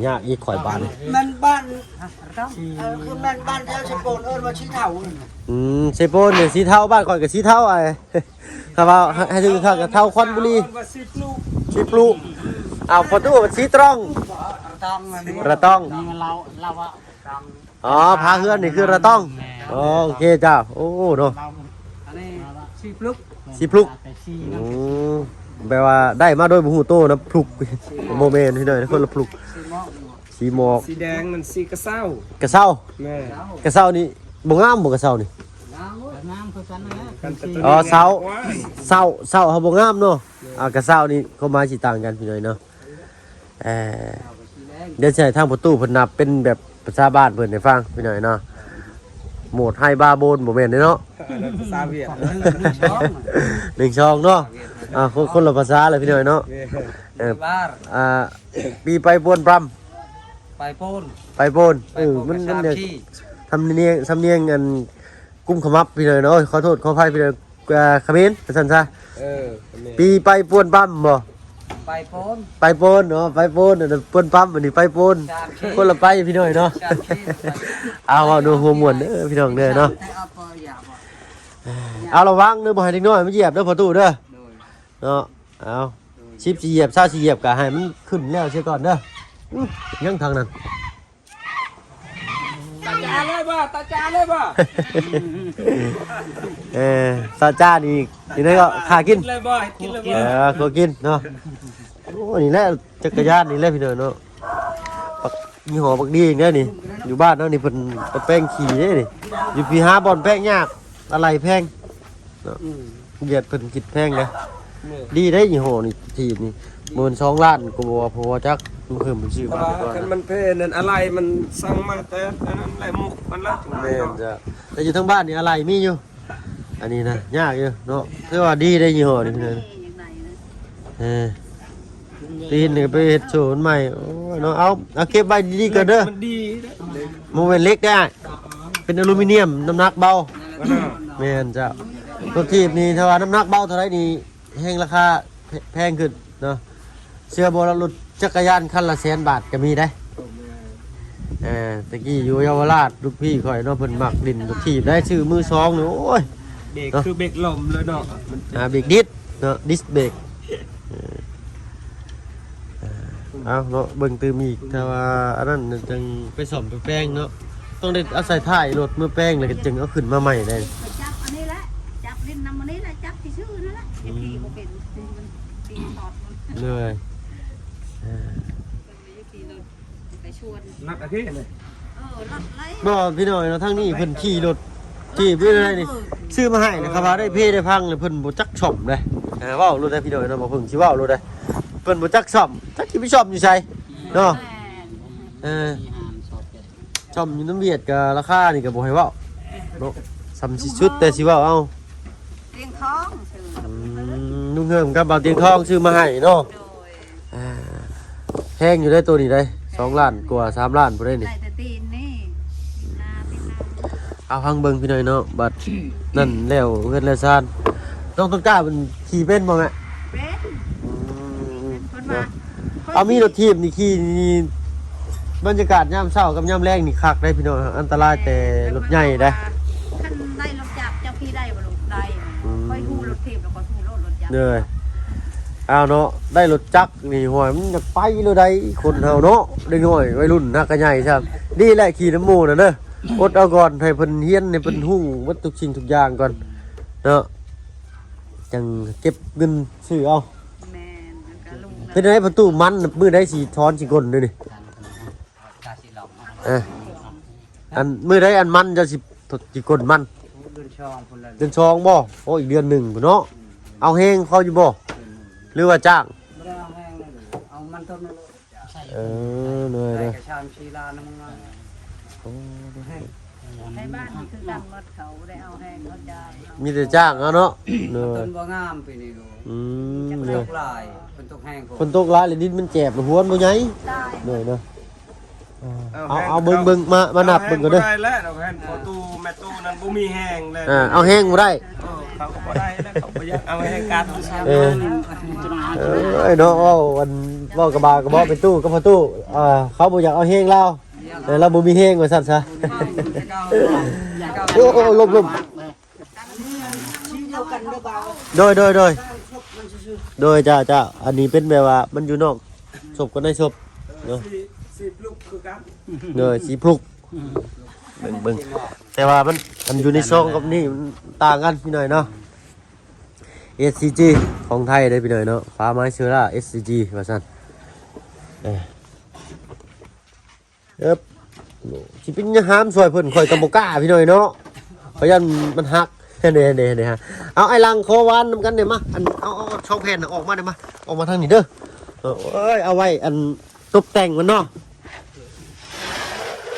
ຍາກອີກຂ້ອຍບ້ານນີ້ ແມ່ນບ້ານ ຮະ? ລະຕ້ອງ. ເອີ ຄືແມ່ນບ້ານແຖວເຊໂປນເອີ້ນວ່າສີເທົາ. ອືມ ເຊໂປນນີ້ສີເທົາ ບ້ານຂ້ອຍກໍສີເທົາ ອ້າຍ. ຖ້າວ່າໃຫ້ ໃຫ້ຖືກ ຖ້າກໍເທົາຄອນບຸລີ ເອີ້ນວ່າສີຜຸ ສີຜຸ. ອ້າວ ພໍ່ຕູ້ມັນສີຕຣອງ. ລະຕ້ອງ ລະຕ້ອງ ລະຕ້ອງ. ອໍ ຝາເຮືອນນີ້ຄືລະຕ້ອງ. ແມ່ນ. ອໍ ໂອເຄເຈົ້າ. ໂອ້ ເນາະ ອັນນີ້ສີຜຸ ສີຜຸ. ອືມ ແປວ່າໄດ້ມາໂດຍບໍ່ຮູ້ໂຕນະ ຜຸ. ບໍ່ແມ່ນພີ່ນ້ອງ ຄົນລະຜຸ ສີໝອກ ສີໝອກ. ສີແດງມັນສີກະເຊົາ ກະເຊົາ. ແມ່ນ. ກະເຊົານີ້ບໍ່ງາມບໍ່ ກະເຊົານີ້? ງາມ ງາມຄືກັນນັ້ນແຫຼະ. ອໍ ເຊົາ ເຊົາ ເຊົາເຮົາບໍ່ງາມເນາະ. ອ່າ ກະເຊົານີ້ຄວາມໝາຍຊິຕ່າງກັນພີ່ນ້ອງເນາະ. ເອີ ດຽວຊິໃຫ້ທາງພໍ່ຕູ້ເພິ່ນນັບເປັນແບບພາສາບ້ານເພິ່ນໃຫ້ຟັງພີ່ນ້ອງເນາະ. ໂໝດໄຮບາໂບນ ບໍ່ແມ່ນເດ້ເນາະ ອັນນັ້ນພາສາຫວຽດ. ໜຶ່ງ ສອງ ເນາະ. ອ່າ ຄົນ ຄົນລະພາສາແຫຼະພີ່ນ້ອງເນາະ. ເອີ ອ່າ ປີໄປປວນປຳ ໄປໂປນ ໄປໂປນ. ເອີ ມັນ ມັນ ສຳນຽງ ສຳນຽງອັນ ກຸມຂະມັບພີ່ນ້ອງເນາະ. ໂອ້ຍ ຂໍໂທດຂໍອະໄພພີ່ນ້ອງ ເອີ ຂະເໝນວ່າຊັ້ນຊະ. ເອີ ຂະເໝນ. ປີໄປປວນປຳບໍ່? ໄປໂປນ ໄປໂປນເນາະ ໄປໂປນ. ອັນນັ້ນປວນປຳ ອັນນີ້ໄປໂປນ. ຄົນລະໄປພີ່ນ້ອງເນາະ. ເອົາ ເວົ້າໂດຍຫົວມ່ວນເດີພີ່ນ້ອງເດີເນາະ. ເອົາ ລະວັງເດີ ບໍ່ໃຫ້ເດັກນ້ອຍມາຢຽບເດີພໍ່ຕູ້ເດີ. ໂດຍ ເນາະ. ເອົາ ໂດຍ ສິບຊິຢຽບ ຊາວຊິຢຽບ ກະໃຫ້ມັນຂຶ້ນແລ້ວເສຍກ່ອນເດີ. ອື ຍັງທາງນັ້ນ. ຕາຈາເລີຍບໍ່? ຕາຈາເລີຍບໍ່? ເອີ ຕາຈານີ້ ນີ້ເນາະ ຂ້າກິນ ກິນເລີຍບໍ່? ກິນເລີຍບໍ່? ເອີ ຂໍກິນເນາະ. ໂອ້ ນີ້ແຫຼະ ຈັກກະຍານນີ້ແຫຼະພີ່ນ້ອງເນາະ. ບັກ ຍີ່ຫໍ້ບັກດີເດ້ນີ້. ຢູ່ບ້ານເຮົານີ້ເພິ່ນປະແປງຂີ່ເດ້ນີ້. ຢູ່ພີ້ຫາບ່ອນແປງຍາກ ອາໄຫຼ່ແພງເນາະ. ອືມ ຫວຽດເພິ່ນຄິດແພງເດ້. ແມ່ນ ດີເດ້ຍີ່ຫໍ້ນີ້ ຖີບນີ້ ໝື່ນສອງລ້ານກວ່າ ບໍ່ວ່າພໍຈັກ ເພີ່ມເພິ່ນຊື້ມາແຕ່ກ່ອນ. ຄັນມັນແພງນັ້ນ ອາໄຫຼ່ມັນສັ່ງມາແຕ່ອັນນັ້ນແຫຼະ ມຸກມັນລະ. ແມ່ນຈ້ະ. ແຕ່ຢູ່ທາງບ້ານນີ້ອາໄຫຼ່ມີຢູ່. ອັນນີ້ນະ ຍາກຢູ່ເນາະ. ຖືວ່າດີເດ້ຍີ່ຫໍ້ນີ້ພີ່ນ້ອງ. ເອີ ຕີນນີ້ໄປເຮັດໂຊນໃໝ່. ໂອ້ຍເນາະ. ເອົາ ເອົາເກັບໄວ້ດີໆກ່ອນເດີ. ມັນດີ ບໍ່ແມ່ນເຫຼັກເດ້ ເປັນອາລູມີນຽມ ນ້ຳໜັກເບົາ. ແມ່ນເຈົ້າ. ລົດຖີບນີ້ ຖ້າວ່ານ້ຳໜັກເບົາເທົ່າໃດນີ້ ແຮງລາຄາແພງຂຶ້ນເນາະ. ເຊື່ອບໍ່ລະ ລົດຈັກກະຍານຄັນລະແສນບາດກະມີໄດ໋. ເອີ ແຕ່ກີ້ຢູ່ເຍົາວະລາດ ລູກພີ່ຂ້ອຍເນາະ ເພິ່ນມັກຫຼິ້ນລົດຖີບໄດ໋ ຊື້ມືສອງນີ້. ໂອ້ຍ ເບກ ເນາະ ຄືເບກລົມເລີຍເນາະ. ອ່າ ເບກດິດເນາະ ດິສເບກ. ເອີ ເອົາເນາະ ເບິ່ງຕື່ມອີກ. ຖ້າວ່າອັນນັ້ນຈັ່ງໄປສ້ອມໄປແປງເນາະ. ຕ້ອງໄດ້ອາໄສທ້າຍລົດມາແປງ ແລ້ວກໍຈຶ່ງເອົາຂຶ້ນມາໃໝ່ໄດ້. ຈັບອັນນີ້ແຫຼະ ຈັບຫຼິ້ນນຳອັນນີ້ແຫຼະ ຈັບຊື່ໆນັ້ນແຫຼະ. ອືມ ຂີ່ບໍ່ເປັນ ມັນຕີນຕອດມັນເລີຍ. ເອີ ໄປຊວນ ນັດອາທິດນີ້. ເອີ ນັດໄລ ບໍ່ ພີ່ນ້ອງເນາະ. ທາງນີ້ເພິ່ນຂີ່ລົດ ຂີ່ໄປເລື້ອຍນີ້ ຊື້ມາໃຫ້ນະ. ຄັນວ່າໄດ້ເພໄດ້ພັງແລ້ວ ເພິ່ນບໍ່ຈັກສ້ອມເດ້. ເອີ ເວົ້າໂລດໄດ໋ພີ່ນ້ອງເນາະ ບໍ່ເພິ່ງຊິເວົ້າໂລດໄດ໋. ເພິ່ນບໍ່ຈັກສ້ອມ ຈັກຊິໄປສ້ອມຢູ່ໃສເນາະ. ເອີ ສ້ອມຢູ່ນຳຫວຽດກະລາຄານີ້ກະບໍ່ໃຫ້ເວົ້າເນາະ. ສ່ຳຊິສຸດແຕ່ຊິເວົ້າເອົາ. ຕຽງທອງຊື້. ອືມ ລຸງເຮີມກັບບ່າວຕຽງທອງຊື້ມາໃຫ້ເນາະ. ໂດຍ ອ່າ ແພງຢູ່ເດ້ໂຕນີ້ເດ້ ສອງລ້ານກວ່າ ສາມລ້ານພຸ້ນເດ້ນີ້. ໄດ້ແຕ່ຕີນນີ້ ເອົາ ຟັງເບິ່ງພີ່ນ້ອງເນາະ. ບັດນັ້ນແລ້ວເຮືອນແລ້ວຊານ ນ້ອງຕົ້ນກ້າເພິ່ນຂີ່ເປັນບໍ່ແມ່? ເປັນ. ອືມ ເພິ່ນວ່າ ເອົາ ມີລົດຖີບນີ້ຂີ່ນີ້ ບັນຍາກາດຍາມເຊົ້າກັບຍາມແລງນີ້ຄັກເດ້ພີ່ນ້ອງ. ອັນຕະລາຍແຕ່ລົດໃຫຍ່ເດ້. ຄັນໄດ້ລົດຈັກ ເຈົ້າຂີ່ໄດ້ບໍ່ລູກ? ໄດ້. ອືມ ຂ້ອຍຮູ້ລົດຖີບແລ້ວ ຂ້ອຍຮູ້ໂລດລົດຈັກ. ເດີ ເອົາເນາະ ໄດ້ລົດຈັກນີ້ ຫ້ວຍ ມັນຢາກໄປໂລດໃດ໋ ຄົນເຮົາເນາະ. ເດັກນ້ອຍໄວລຸ້ນ ຮັກກະໃຫຍ່ຊ້ຳ. ດີແຫຼະຂີ່ນຳໝູ່ນະເດີ ອົດເອົາກ່ອນ ໃຫ້ເພິ່ນຮຽນ ໃຫ້ເພິ່ນຮູ້ໝົດທຸກສິ່ງທຸກຢ່າງກ່ອນເນາະ ຈັ່ງເກັບເງິນຊື້ເອົາ. ແມ່ນ ແລ້ວກໍລູກ ເປັນໃດປະຕູມັນ ມື້ໃດຊິຖອນຊິກົນເດ້ນີ້? ເອີ ອັນມື້ໃດອັນມັນເຈົ້າຊິ ຊິກົນມັນ? ເດືອນສອງພຸ້ນແຫຼະ ເດືອນສອງບໍ່? ໂອ້ ອີກເດືອນໜຶ່ງພຸ້ນເນາະ. ເອົາແຮງເຂົາຢູ່ບໍ່ ຫຼືວ່າຈ້າງ? ບໍ່ໄດ້ເອົາແຮງເລີຍ ເອົາມັນຕົ້ນນັ້ນໂລດ. ເອີ ໂດຍໆ ໄດ້ກະຊາມສີ່ລ້ານນະ ໂອ້ ໄທບ້ານນີ້ຄືກັນໝົດ ເຂົາບໍ່ໄດ້ເອົາແຮງເຂົາຈ້າງ ມີແຕ່ຈ້າງເອົາເນາະ. ໂດຍ ຕົ້ນບໍ່ງາມປີນີ້ໂລດ. ອືມ ຝົນຕົກຫຼາຍ ຝົນຕົກແຮງໂພດ ຝົນຕົກຫຼາຍແລ້ວດິນມັນແຈບ ແລ້ວຮວນບໍ່ໃຫຍ່. ໂດຍເນາະ ເອົາ ເອົາເບິ່ງ ເບິ່ງ ມາ ມານັບເບິ່ງກ່ອນເດີ. ບໍ່ໄດ້ແລ້ວ ເຮົາເຫັນພໍ່ຕູ້ແມ່ຕູ້ນັ້ນບໍ່ມີແຮງແລ້ວ. ເອີ ເອົາແຮງບໍ່ໄດ້ ເອີ ເຂົາກໍບໍ່ໄດ້ແລ້ວ ເຂົາບໍ່ຢາກເອົາແຮງກັນ. ເອີ ເອີຍເນາະ ເວົ້າ ອັນ ເວົ້າກະບາກະເບາະ ແມ່ຕູ້ກັບພໍ່ຕູ້ ອ່າ ເຂົາບໍ່ຢາກເອົາແຮງລາວ ແຕ່ລາວບໍ່ມີແຮງວ່າຊັ້ນຊະ. ໂອ້ ໂອ້ ລົມ ລົມ ໂດຍ ໂດຍ ໂດຍ ໂດຍ ເຈົ້າ ເຈົ້າ ອັນນີ້ເປັນແບບວ່າມັນຢູ່ນອກສົບກັບໃນສົບເນາະ ສີ ສີພລຸກຄືກັນ ໂດຍ ສີພລຸກ ເບິ່ງ ເບິ່ງ ແຕ່ວ່າມັນ ອັນຢູ່ໃນຊອງກັບນີ້ມັນຕ່າງກັນພີ່ນ້ອງເນາະ. ເອັສຊີຈີ ຂອງໄທເດ້ພີ່ນ້ອງເນາະ ຝາໄມ້ເຊື້ອລາ ເອັສຊີຈີ ວ່າຊັ້ນ. ເອີ ເອີບ ຊິເປັນຫຍັງຫາມຊ່ວຍເພິ່ນ ຂ້ອຍກໍບໍ່ກ້າພີ່ນ້ອງເນາະ ຂ້ອຍຢ້ານມັນຫັກ. ເດ້ໆໆ ເອົາ ອ້າຍຫຼັງ ຂໍຫວານນຳກັນແດ່ມາ ອັນ ເອົາ ເອົາສອງແຜ່ນອອກມາແດ່ມາ ອອກມາທາງນີ້ເດີ້. ເອີຍ ເອົາໄວ້ ອັນ ຕົບແຕ່ງມັນເນາະ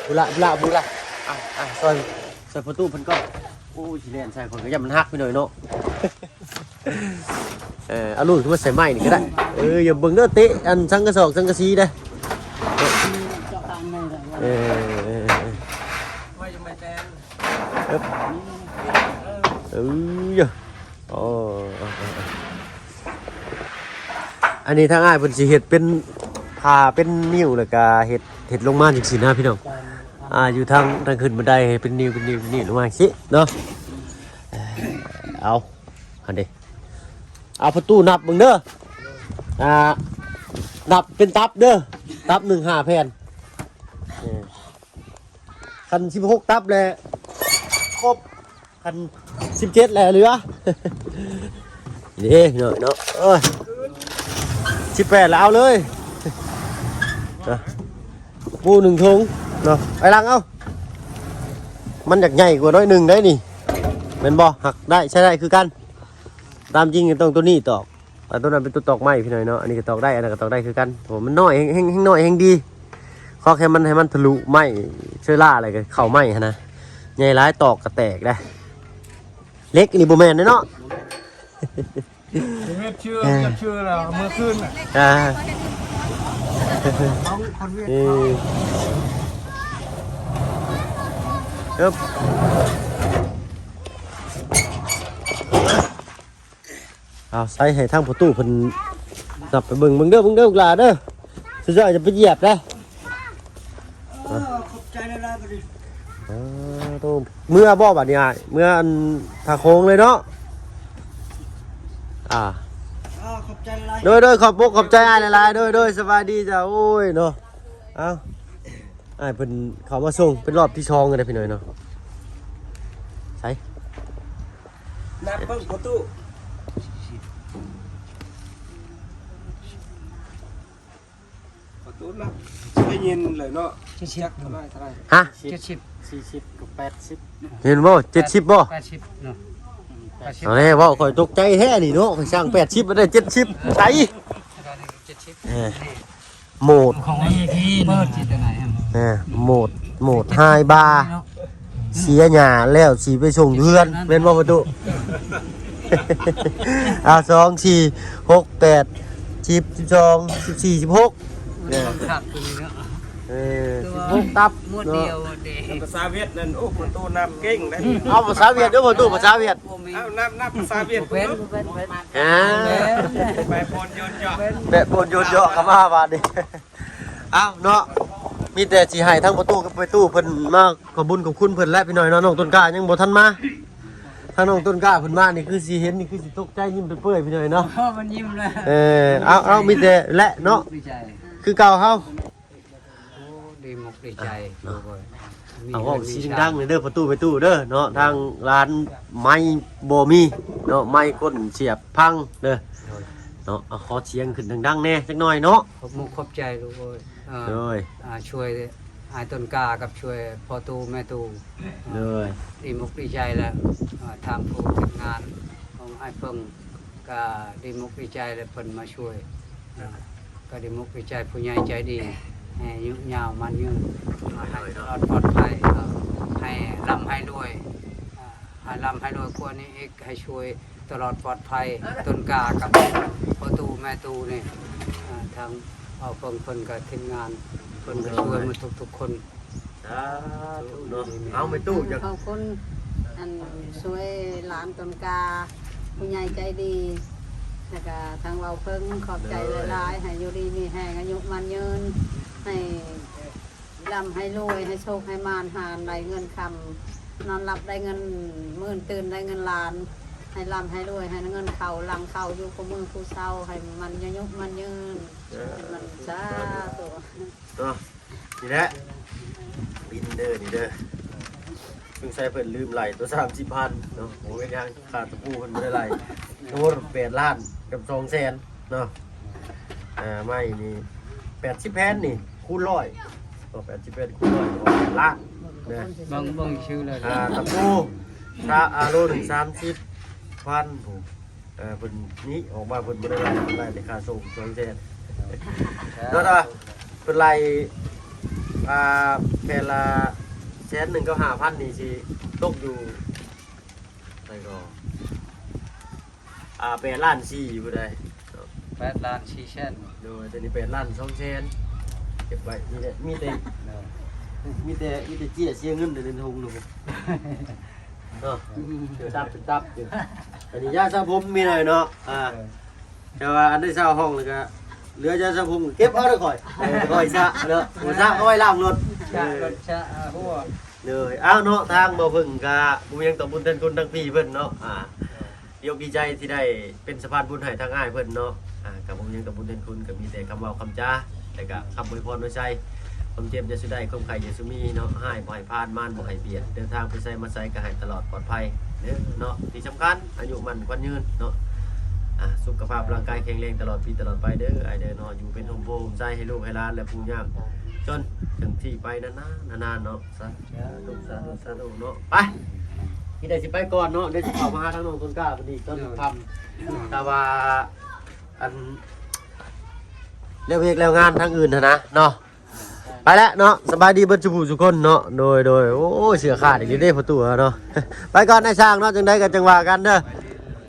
ບຸລະ ບຸລະ ບຸລະ. ອ່ະ ອ່ະ ຊ່ອຍ ຊ່ອຍພໍ່ຕູ້ເພິ່ນກ່ອນ. ໂອ້ຍ ຊິແລ່ນໃສ່ ຂ້ອຍກໍຢ້ານມັນຫັກພີ່ນ້ອງເນາະ. ເອີ ເອົາລູກຂຶ້ນມາໃສ່ໄມ້ນີ້ກໍໄດ້. ເອີ ຢ່າເບິ່ງເດີ ເຕະອັນສັງກະສອກສັງກະສີເດ້. ເອີ ເອີ ເອີ ເອີ ເອີ ເອີ ເອີ ໂອ້ ອັນນີ້ທາງອ້າຍເພິ່ນຊິເຮັດເປັນ ຜ່າເປັນນິ້ວ ແລ້ວກະເຮັດ ເຮັດລົງມາຈັ່ງຊີ້ນະພີ່ນ້ອງ. ອ່າ ຢູ່ທາງ ທາງຂຶ້ນບັນໄດໃຫ້ເປັນນິ້ວ ເປັນນິ້ວ ເປັນນິ້ວລົງມາຈັ່ງຊີ້ເນາະ. ເອົາ ຫັ້ນເດ້ ເອົາປະຕູນັບເບິ່ງເດີ. ອ່າ ນັບເປັນຕັບເດີ ຕັບໜຶ່ງຫ້າແຜ່ນ. ເອີ ຄັນສິບຫົກຕັບແລ້ວຄົບ ຄັນສິບເຈັດແລ້ວເຫຼືອ. ເດ້ພີ່ນ້ອງເນາະ ເອີຍ ສິບແປດແລ້ວເອົາເລີຍນະ. ໝູ່ໜຶ່ງຖົງເນາະ ໄປຫຼັງເອົາ. ມັນຢາກໃຫຍ່ກວ່າໜ້ອຍໜຶ່ງໄດ໋ນີ້ ແມ່ນບໍ່? ຫາກໄດ້ ໃຊ້ໄດ້ຄືກັນ. ຕາມຈິງຕ້ອງໂຕນີ້ຕອກ ອັນໂຕນັ້ນເປັນໂຕຕອກໄມ້ພີ່ນ້ອງເນາະ. ອັນນີ້ກໍຕອກໄດ້ ອັນນັ້ນກໍຕອກໄດ້ຄືກັນ. ໂອ້ ມັນນ້ອຍ ແຮງ ແຮງ ແຮງນ້ອຍແຮງດີ. ຂໍແຄ່ມັນ ໃຫ້ມັນທະລຸໄມ້ເຊື້ອລາ ແລ້ວກໍເຂົ້າໄມ້ຫັ້ນນະ. ໃຫຍ່ຫຼາຍຕອກກໍແຕກໄດ໋. ເຫຼັກນີ້ບໍ່ແມ່ນເດ້ເນາະ. ເຮັດເຊື່ອ ເຮັດເຊື່ອແລ້ວເອົາເມືອຄືນ. ອ່າ ຂອງຄົນຫວຽດ ເອີ ເອີບ ເອົາໃສ່ໃຫ້ທາງປະຕູເພິ່ນຈັບໄປເບິ່ງ ເບິ່ງເດີ ເບິ່ງເດີ ລູກຫຼານເດີ. ສຸດຍອດ ຢ່າໄປຢຽບເດີ. ເອີ ຂອບໃຈຫຼາຍໆ ບັດນີ້. ອ່າ ໂຕ ເມືອບໍ່ບັດນີ້ອ້າຍ? ເມືອອັນທ່າໂຄງເລີຍເນາະ. ອ່າ ອ່າ ຂອບໃຈຫຼາຍໆ. ໂດຍໆ ຂອບອົກຂອບໃຈອ້າຍຫຼາຍໆ. ໂດຍໆ ສະບາຍດີເຈົ້າ. ໂອ້ຍເນາະ ເອົ້າ ອ້າຍເພິ່ນເຂົ້າມາສົ່ງເປັນຮອບທີສອງແລ້ວພີ່ນ້ອງເນາະ. ໃສ ນັບເບິ່ງປະຕູ. ປະຕູນະ ໄດ້ຍິນເລີຍເນາະ. ເຈັດສິບ ຈັກເທົ່າໃດ ເທົ່າໃດ? ຮະ? ເຈັດສິບ ສີ່ສິບກັບແປດສິບ. ເຫັນບໍ່? ເຈັດສິບບໍ່? ແປດສິບເນາະ. ແປດສິບ ເອົາແລ້ວ ເວົ້າຂ້ອຍຕົກໃຈແທ້ນີ້ເນາະ. ຂ້ອຍສັ່ງແປດສິບ ໄດ້ເຈັດສິບ ໃສ? ເຈັດສິບ ເອີ ໂໝດ ຂອງ ເປີດຊິໄດ້ ເອີ ໂໝດ ໂໝດ ໄຮບາ ເນາະ. ເສຍຫຍ້າແລ້ວຊິໄປສົ່ງຢູ່ເຮືອນ ແມ່ນບໍ່ປະຕູ? ອ່າ ສອງ ສີ່ ຫົກ ແປດ ສິບ ສິບສອງ ສິບສີ່ ສິບຫົກ ເອີ ສິບຫົກຕັບ ໝວດດຽວ ເນາະ ໝວດດຽວ. ພາສາຫວຽດນັ້ນ ໂອ້ ປະຕູນັບເກັ່ງເດ້. ເອົາພາສາຫວຽດເດີປະຕູ ພາສາຫວຽດ. ເອົາ ນັບ ນັບພາສາຫວຽດ ບໍ່ເປັນ ບໍ່ເປັນ ບໍ່ເປັນ. ອ່າ ແປະປົນໂຍນເຈາະ ແປະປົນໂຍນເຈາະເຂົ້າມາບາດນີ້. ເອົ້າເນາະ ມີແຕ່ຊິໃຫ້ທັງປະຕູກັບແມ່ຕູ້ເພິ່ນມາຂອບບຸນຂອບຄຸນເພິ່ນແຫຼະພີ່ນ້ອງເນາະ. ນ້ອງຕົ້ນກ້າຍັງບໍ່ທັນມາ ທາງນ້ອງຕົ້ນກ້າເພິ່ນມານີ້ຄືຊິເຫັນນີ້ຄືຊິຕົກໃຈຍິ້ມເປື່ອຍໆ ພີ່ນ້ອງເນາະ. ເອີ ມັນຍິ້ມແລ້ວ. ເອີ ເອົາ ເອົາ ມີແຕ່ແຫຼະເນາະ ດີໃຈ ຄືເກົ່າເຮົາ. ໂອ້ ດີອົກດີໃຈ ອ່ະ ເອົາເວົ້າສຽງດັງເດີປະຕູ ປະຕູເດີເນາະ. ທາງຮ້ານໄມ້ບໍ່ມີເນາະ ໄມ້ຄົນສຽບພັງເດີ. ໂດຍ ເນາະ ເອົາ ຂໍສຽງຂຶ້ນດັງໆແດ່ຈັກໜ້ອຍເນາະ. ຂອບມຸກຂອບໃຈລູກເອີຍ ເອີ ໂດຍ ອ່າ ຊ່ວຍອ້າຍຕົ້ນກ້າກັບຊ່ວຍພໍ່ຕູ້ແມ່ຕູ້ ໂດຍ ດີມຸກດີໃຈແລ້ວ ອ່າ ທາງຜູ້ຈັດງານຂອງອ້າຍເພິ່ງ ກໍດີມຸກດີໃຈ ແລະ ເພິ່ນມາຊ່ວຍ ກໍດີມຸກດີໃຈ ຜູ້ໃຫຍ່ໃຈດີ ໃຫ້ອາຍຸຍາວໝັ້ນຍືນ ໃຫ້ຕະຫຼອດປອດໄພ ໃຫ້ລ່ຳໃຫ້ລວຍ ໃຫ້ລ່ຳໃຫ້ລວຍກວ່ານີ້ອີກ ໃຫ້ຊ່ວຍຕະຫຼອດປອດໄພ ຕົ້ນກ້າກັບພໍ່ຕູ້ແມ່ຕູ້ນີ້ ທາງພໍ່ເພິ່ງເພິ່ນກັບທີມງານ ເພິ່ນກໍຊ່ວຍໝົດທຸກໆຄົນ. ສາທຸເນາະ. ເອົາ ແມ່ຕູ້ ຢາກ ຂອບຄຸນ ອັນ ຊ່ວຍຫຼານຕົ້ນກ້າ ຜູ້ໃຫຍ່ໃຈດີ ແລ້ວກະທາງເວົ້າເພິ່ງ ຂອບໃຈຫຼາຍໆ ໃຫ້ຢູ່ດີມີແຮງ ອາຍຸໝັ້ນຍືນ ໃຫ້ລ່ຳໃຫ້ລວຍ ໃຫ້ໂຊກໃຫ້ໝານ ຫານໄດ້ເງິນຄຳ ນອນຫຼັບໄດ້ເງິນໝື່ນ ຕື່ນໄດ້ເງິນລ້ານ ໃຫ້ລ່ຳໃຫ້ລວຍ ໃຫ້ເງິນເຂົ້າຫຼັງເຂົ້າ ຢູ່ຄູ່ມື້ຄູ່ເຊົາ ໃຫ້ມັນອາຍຸໝັ້ນຍືນ ໃຫ້ມັນ ສາທຸ ເນາະ. ນີ້ແຫຼະ ບິນເດີ ນີ້ເດີ ສົງໄສເພິ່ນລືມໄລ່ຕົວສາມສິບພັນເນາະ. ໂອ້ຍ ຍັງຄ່າຕະປູເພິ່ນບໍ່ໄດ້ໄລ່ ທັງໝົດແປດລ້ານກັບສອງແສນເນາະ. ອ່າ ໄມ້ນີ້ແປດສິບແຜ່ນນີ້ ຄູນຮ້ອຍ ກໍແປດສິບແຜ່ນຄູນຮ້ອຍ ກໍແປດລ້ານເດີ. ເບິ່ງ ເບິ່ງຊື່ເລີຍ ອ່າ ຕະປູ ສາ ອ່າ ໂລໜຶ່ງສາມສິບພັນ ຜູ້ ເອີ ເພິ່ນນີ້ອອກມາ ເພິ່ນບໍ່ໄດ້ໄລ່ ໄລ່ແຕ່ຄ່າສົ່ງສອງແສນ ເນາະ. ແຕ່ວ່າເພິ່ນໄລ່ ອ່າ ແຜ່ນລະແສນໜຶ່ງກັບຫ້າພັນນີ້ ຊິຕົກຢູ່ໃສກໍ ອ່າ ແປດລ້ານສີ່ພຸ້ນໃດ ແປດລ້ານສີ່ແສນ. ໂດຍ ຕົວນີ້ແປດລ້ານສອງແສນ ເກັບໄວ້. ມີແຕ່ ມີແຕ່ ໂດຍ ມີແຕ່ ມີແຕ່ເຈ້ຍເສຍເງິນໃນຖົງນີ້ ເນາະ ເປັນຕັບ ເປັນຕັບຢູ່. ອັນນີ້ຢາສະຜົມມີໜ້ອຍເນາະ ອ່າ ເອີ ແຕ່ວ່າອັນໄດ້ເຊົ່າຫ້ອງແລ້ວກະເຫຼືອຢາສະຜົມເກັບເອົາເດີຂ້ອຍ ເອີ ຂ້ອຍສະເນາະ ບໍ່ສະກໍໄວ້ລ້າງລົດ ສະລົດ ເອີ ສະຫົວ ເລີຍ. ເອົາເນາະ ທາງບໍ່ເພິ່ງກະບໍ່ມີຫຍັງຕອບບຸນແທນຄຸນທາງພີ່ເພິ່ນເນາະ ອ່າ ດີອົກດີໃຈທີ່ໄດ້ເປັນສະພານບຸນໃຫ້ທາງອ້າຍເພິ່ນເນາະ ອ່າ ກະບໍ່ມີຫຍັງຕອບບຸນແທນຄຸນ ກະມີແຕ່ຄຳເວົ້າຄຳຈາ ແລ້ວກະຄຳອວຍພອນອວຍໄຊ ຄວາມເຈັບຢ່າສູ່ໄດ້ ຄວາມໄຂ້ຢ່າສູ່ມີເນາະ ຮ້າຍບໍ່ໃຫ້ຜ່ານ ມານບໍ່ໃຫ້ບຽດ ເດີນທາງໄປໃສມາໃສກໍໃຫ້ຕະຫຼອດປອດໄພເດີເນາະ. ທີ່ສຳຄັນອາຍຸໝັ້ນຂວັນຍືນເນາະ ອ່າ ສຸຂະພາບຮ່າງກາຍແຂງແຮງຕະຫຼອດປີຕະຫຼອດໄປເດີ ອ້າຍເດີເນາະ. ຢູ່ເປັນຮົ່ມໂພຮົ່ມໄຊໃຫ້ລູກໃຫ້ຫຼານ ແລະ ປູ່ຍ່າງຈົນເຖິງທີ່ໄປນານໆ ນານໆເນາະ. ສາທຸ ສາທຸ ສາທຸເນາະ. ໄປ ມີແຕ່ຊິໄປກ່ອນເນາະ ເດີຊິເຂົ້າມາຫາທາງນ້ອງຕົ້ນກ້າເພິ່ນອີກຕອນຄ່ຳ ຖ້າວ່າ ອັນ ແລ້ວວຽກແລ້ວງານທາງອື່ນຫັ້ນນະເນາະ. ໄປແລ້ວເນາະ ສະບາຍດີເບິດສູ່ຜູ້ສູ່ຄົນເນາະ. ໂດຍ ໂດຍ ໂອ້ຍ ເສື້ອຂາດອີກເດ້ພໍ່ຕູ້ເນາະ. ໄປກ່ອນນາຍຊ່າງເນາະ ຈັ່ງໃດກໍຈັ່ງວ່າກັນເດີ.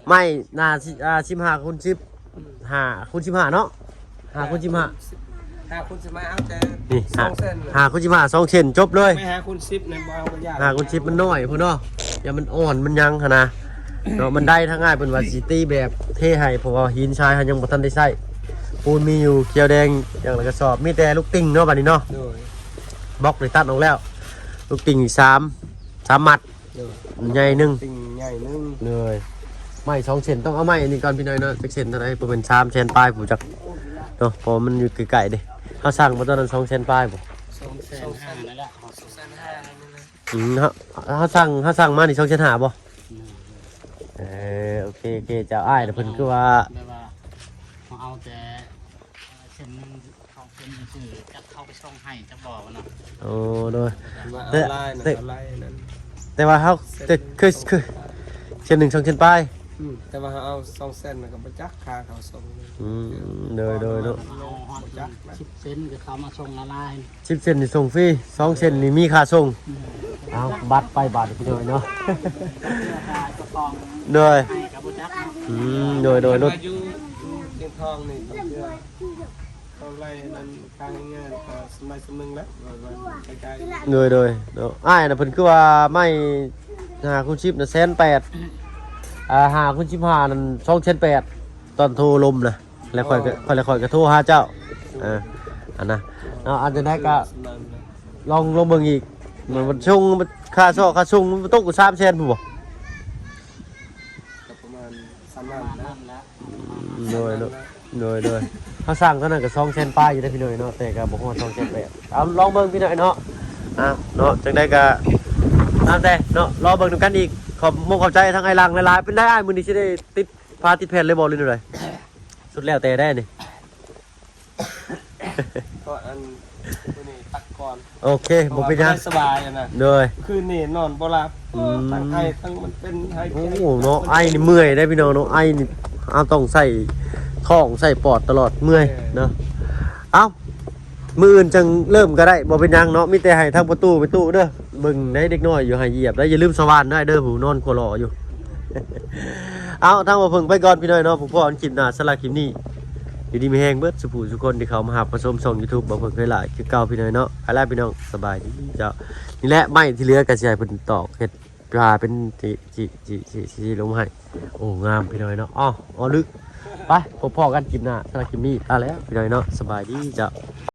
ໄມ້ໜ້າ ອ່າ ສິບຫ້າຄູນສິບ ຫ້າຄູນສິບຫ້າເນາະ ຫ້າຄູນສິບຫ້າ ຫ້າຄູນສິບຫ້າ ເອົາແຕ່ ນີ້ ສອງເສັ້ນ ຫ້າຄູນສິບຫ້າ ສອງເສັ້ນ ຈົບເລີຍ. ໄມ້ຫ້າຄູນສິບນັ້ນບໍ່ເອົາ ບໍ່ຢາກ ຫ້າຄູນສິບມັນນ້ອຍພຸ້ນເນາະ ຢ້ານມັນອ່ອນມັນຫຍັງຫັ້ນນະເນາະ. ບັນໄດທາງອ້າຍເພິ່ນວ່າຊິຕີແບບເທໃຫ້ ເພາະວ່າຫີນຊາຍເຮົາຍັງບໍ່ທັນໄດ້ໃຊ້ ປູນມີຢູ່ ຂຽວແດງຢ່າງລະກະສອບ ມີແຕ່ລູກຕິ່ງເນາະ ບາດນີ້ເນາະ. ໂດຍ ບລັອກໄດ້ຕັດອອກແລ້ວ ລູກຕິ່ງສາມ ສາມມັດ ໂດຍ ໃຫຍ່ໜຶ່ງ ຕິ່ງໃຫຍ່ໜຶ່ງ ໂດຍ. ໄມ້ສອງເສັ້ນ ຕ້ອງເອົາໄມ້ອັນນີ້ກ່ອນພີ່ນ້ອງເນາະ ຈັກເສັ້ນເທົ່າໃດ ບໍ່ແມ່ນສາມແສນປາຍພຸ້ນຈັກເນາະ ເພາະມັນຢູ່ໃກ້ໆເດ້. ເຮົາສັ່ງບໍ່ຕອນນັ້ນ ສອງແສນປາຍບໍ່ ສອງແສນຫ້ານັ້ນແຫຼະ ສອງແສນຫ້ານັ້ນແຫຼະ. ອືມ ເຮົາ ເຮົາສັ່ງ ເຮົາສັ່ງມານີ້ ສອງແສນຫ້າບໍ່? ອືມ ເອີ ໂອເຄ ໂອເຄ ເຈົ້າ. ອ້າຍນະເພິ່ນຄືວ່າ ແບບວ່າເຮົາເອົາແຕ່ເສັ້ນໜຶ່ງ ເຂົາເປັນຈັ່ງຊີ້ ຈັກເຂົາໄປສົ່ງໃຫ້ຈັກບໍ່ເນາະ. ໂອ້ ໂດຍ ວ່າເອົາຫຼາຍນະ ເອົາຫຼາຍນັ້ນ ແຕ່ວ່າເຮົາ ແຕ່ຄື ຄືເສັ້ນໜຶ່ງສອງເສັ້ນປາຍ ອືມ ແຕ່ວ່າເຮົາເອົາສອງເສັ້ນນະ ກໍບໍ່ຈັກຄ່າເຂົາສົ່ງ. ອືມ ໂດຍ ໂດຍ ໂດຍ ເນາະ ເອົາຮອດ ບໍ່ຈັກນະ ສິບເສັ້ນກໍເຂົາມາສົ່ງລະລາຍ ສິບເສັ້ນນີ້ສົ່ງຟຣີ ສອງເສັ້ນນີ້ມີຄ່າສົ່ງ. ອືມ ເອົາ ບັດໄປບາດນີ້ພີ່ນ້ອງເນາະ. ເຈົ້າຂອງ ໂດຍ ໃຫ້ກໍບໍ່ຈັກເນາະ. ອືມ ໂດຍ ໂດຍ ລົດ ຢູ່ ຢູ່ຊຽງທອງນີ້ ເຂົາໄລ່ນັ້ນ ຄ່າແຮງງານກໍສະໄໝສະເໝິງແລ້ວ ວ່າ ວ່າໃກ້ໆ. ໂດຍ ໂດຍ ເນາະ ອ້າຍນະເພິ່ນຄືວ່າໄມ້ຫ້າຄູນສິບນະ ແສນແປດ ອ່າ ຫ້າຄູນສິບຫ້ານັ້ນ ສອງແສນແປດ ຕອນໂທລົມນະ ແລ້ວຂ້ອຍກໍ ຂ້ອຍ ແລ້ວຂ້ອຍກໍໂທຫາເຈົ້າ ເອີ ອັນນະເນາະ. ອັນຈັ່ງໃດກໍລອງ ລອງເບິ່ງອີກ ມັນສົ່ງ ຄ່າຊອກ ຄ່າສົ່ງມັນຕົກຢູ່ສາມແສນພຸ້ນບໍ່? ກໍປະມານສາມລ້ານແຫຼະ. ອືມ ໂດຍ ໂດຍ ໂດຍ ໂດຍ ເຮົາສັ່ງຕອນນັ້ນກໍສອງແສນປາຍຢູ່ເດ້ພີ່ນ້ອງເນາະ ແຕ່ກໍບໍ່ຮອດສອງແສນແປດ. ເອົາ ລອງເບິ່ງພີ່ນ້ອງເນາະ ອ່າ ເນາະ ຈັ່ງໃດກໍຕາມແຕ່ເນາະ ລໍເບິ່ງນຳກັນອີກ. ຂອບມຸກຂອບໃຈທາງອ້າຍຫຼັງຫຼາຍໆ. ເປັນໃດອ້າຍ ມື້ນີ້ຊິໄດ້ຕິດຝາຕິດແຜ່ນເລີຍບໍ່ ຫຼືແນວໃດ? ຊິ ສຸດແລ້ວແຕ່ໄດ້ນີ້ ກໍອັນ ມື້ນີ້ພັກກ່ອນ ໂອເຄ ບໍ່ເປັນຫຍັງ ສະບາຍນະ ໂດຍ ຄືນນີ້ນອນບໍ່ຫຼັບ ອືມ ທັງໄອທັງມັນເປັນໄອ ໂອ້ ເນາະ ໄອນີ້ເມື່ອຍເດ້ພີ່ນ້ອງເນາະ ໄອນີ້ເຮົາຕ້ອງໃສ່ທ້ອງໃສ່ປອດຕະຫຼອດ ເມື່ອຍ ເອີ ເນາະ ເອົ້າ ມື້ອື່ນຈັ່ງເລີ່ມກໍໄດ້ ບໍ່ເປັນຫຍັງເນາະ ມີແຕ່ໃຫ້ທາງປະຕູໄປຕູ້ເດີ ເບິ່ງໄດ້ເດັກນ້ອຍຢູ່ໃຫ້ຢຽບໄດ້ ຢ່າລືມສະຫວ່ານໄດ້ເດີ ຜູ້ນອນຄົວຫຼໍຢູ່ ເອົາ ທາງບໍ່ເພິ່ງໄປກ່ອນພີ່ນ້ອງເນາະ ພົບກັນຄລິບໜ້າ ສຳລັບຄລິບນີ້ ຢູ່ດີມີແຮງເບິດສູ່ຜູ້ສູ່ຄົນທີ່ເຂົ້າມາຮັບມາຊົມຊ່ອງ YouTube ບໍ່ເພິ່ງເຄີຍຫຼາຍຄືເກົ່າພີ່ນ້ອງເນາະ ໄປລະພີ່ນ້ອງ ສະບາຍດີເຈົ້າ ນີ້ແຫຼະ ໄມ້ທີ່ເຫຼືອກໍຊິໃຫ້ເພິ່ນຕອກເຮັດ ວ່າເປັນຈິ ຈິ ຈິ ຈິ ຈິລົງມາໃຫ້ ໂອ້ ງາມພີ່ນ້ອງເນາະ ອໍ ອໍ ລຶກ ໄປ ພົບພໍ້ກັນຄລິບໜ້າ ສຳລັບຄລິບນີ້ ໄປແລ້ວພີ່ນ້ອງເນາະ ສະບາຍດີເຈົ້າ.